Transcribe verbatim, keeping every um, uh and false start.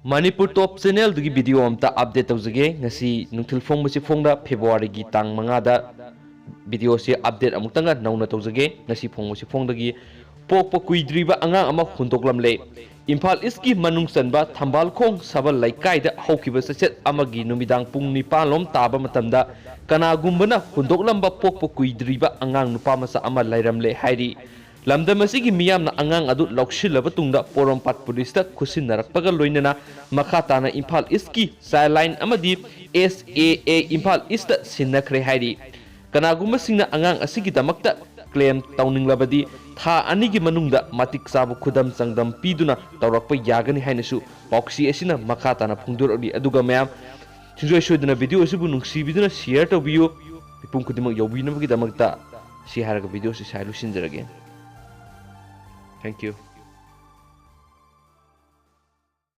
ꯃꯅꯤꯄꯨꯔ ꯇꯣꯞ ꯆꯦꯅꯦꯜꯗꯨꯒꯤ video ꯑꯝꯇ update ꯇꯧꯖꯒꯦ꯫ ꯉꯁꯤ ꯅꯨꯡꯊꯤꯜ ꯐꯣꯡꯕꯁꯤ ꯐꯣꯡꯗ ꯐꯦꯕ꯭ꯔꯨꯋꯥꯔꯤꯒꯤ ꯇꯥꯡ ꯃꯉꯥꯗ ꯚꯤꯗꯤꯑꯣꯁꯤ ꯑꯞꯗꯦꯠ ꯑꯃꯨꯛꯇꯪꯒ ꯅꯧꯅ ꯇꯧꯖꯒꯦ꯫ ꯉꯁꯤ ꯐꯣꯡꯕꯁꯤ ꯐꯣꯡꯗꯒꯤ ꯄꯣꯛꯄ ꯀꯨꯏꯗ꯭ꯔꯤꯕ ꯑꯉꯥꯡ ꯑꯃ ꯍꯨꯟꯗꯣꯛꯂꯝꯂꯦ꯫ ꯏꯝꯐꯥꯜ ꯏꯁꯀꯤ ꯃꯅꯨꯡ ꯆꯟꯕ ꯊꯝꯕꯥꯜꯈꯣꯡ ꯁꯕꯜ ꯂꯩꯀꯥꯏꯗ ꯍꯧꯈꯤꯕ ꯆꯩꯆꯠ ꯑꯃꯒꯤ ꯅꯨꯃꯤꯗꯥꯡ ꯄꯨꯡ ꯅꯤꯄꯥꯟ ꯂꯣꯝ ꯇꯥꯕ ꯃꯇꯝꯗ ꯀꯅꯥꯒꯨꯝꯕꯅ ꯍꯨꯟꯗꯣꯛꯂꯝꯕ ꯄꯣꯛꯄ ꯀꯨꯏꯗ꯭ꯔꯤꯕ ꯑꯉꯥꯡ ꯅꯨꯄꯥ ꯃꯆꯥ ꯑꯃ ꯂꯩꯔꯝꯂꯦ ꯍꯥꯏꯔꯤ꯫ ꯂꯝꯗꯝ ꯑꯁꯤꯒꯤ ꯃꯤꯌꯥꯝꯅ ꯑꯉꯥꯡ ꯑꯗꯨ ꯂꯧꯁꯤꯜꯂꯕ ꯇꯨꯡꯗ ꯄꯣꯔꯣꯝꯄꯥꯠ ꯄꯨꯂꯤꯁꯇ ꯈꯨꯠꯁꯤꯟꯅꯔꯛꯄꯒ ꯂꯣꯏꯅꯅ ꯃꯈꯥ ꯇꯥꯅ ꯏꯝꯐꯥꯜ ꯏꯁꯀꯤ ꯆꯥꯏꯜ ꯂꯥꯏꯟ ꯑꯃꯗꯤ ꯑꯦꯁ ꯑꯦ ꯑꯦ ꯏꯝꯐꯥꯜ ꯏꯁꯇ ꯁꯤꯟꯅꯈ꯭ꯔꯦ ꯍꯥꯏꯔꯤ꯫ ꯀꯅꯥꯒꯨꯝꯕꯁꯤꯡꯅ ꯑꯉꯥꯡ ꯑꯁꯤꯒꯤꯗꯃꯛꯇ ꯀ꯭ꯂꯦꯝ ꯇꯧꯅꯤꯡꯂꯕꯗꯤ ꯊꯥ ꯑꯅꯤꯒꯤ ꯃꯅꯨꯡꯗ ꯃꯇꯤꯛ ꯆꯥꯕ ꯈꯨꯗꯝ ꯆꯥꯡꯗꯝ ꯄꯤꯗꯨꯅ ꯇꯧꯔꯛꯄ ꯌꯥꯒꯅꯤ ꯍꯥꯏꯅꯁꯨ ꯄꯥꯎꯆꯦ ꯑꯁꯤꯅ ꯃꯈꯥ ꯇꯥꯅ ꯐꯣꯡꯗꯣꯔꯛꯂꯤ꯫ ꯑꯗꯨꯒ ꯃꯌꯥꯝ ꯁꯨꯡꯁꯣꯏ ꯁꯣꯏꯗꯅ ꯚꯤꯗꯤꯑꯣ ꯑꯁꯤꯕꯨ ꯅꯨꯡꯁꯤꯕꯤꯗꯨꯅ ꯁꯤꯌꯔ ꯇꯧꯕꯤꯌꯨ꯫ ꯃꯤꯄꯨꯝ ꯈꯨꯗꯤꯡꯃꯛ ꯌꯧꯕꯤꯅꯕꯒꯤꯗꯃꯛꯇ ꯁꯤ ꯍꯥꯏꯔꯒ ꯚꯤꯗꯤꯑꯣꯁꯤ ꯁ꯭ꯋꯥꯏ ꯂꯣꯏꯁꯤꯟꯖꯔꯒꯦ꯫ Thank you꯫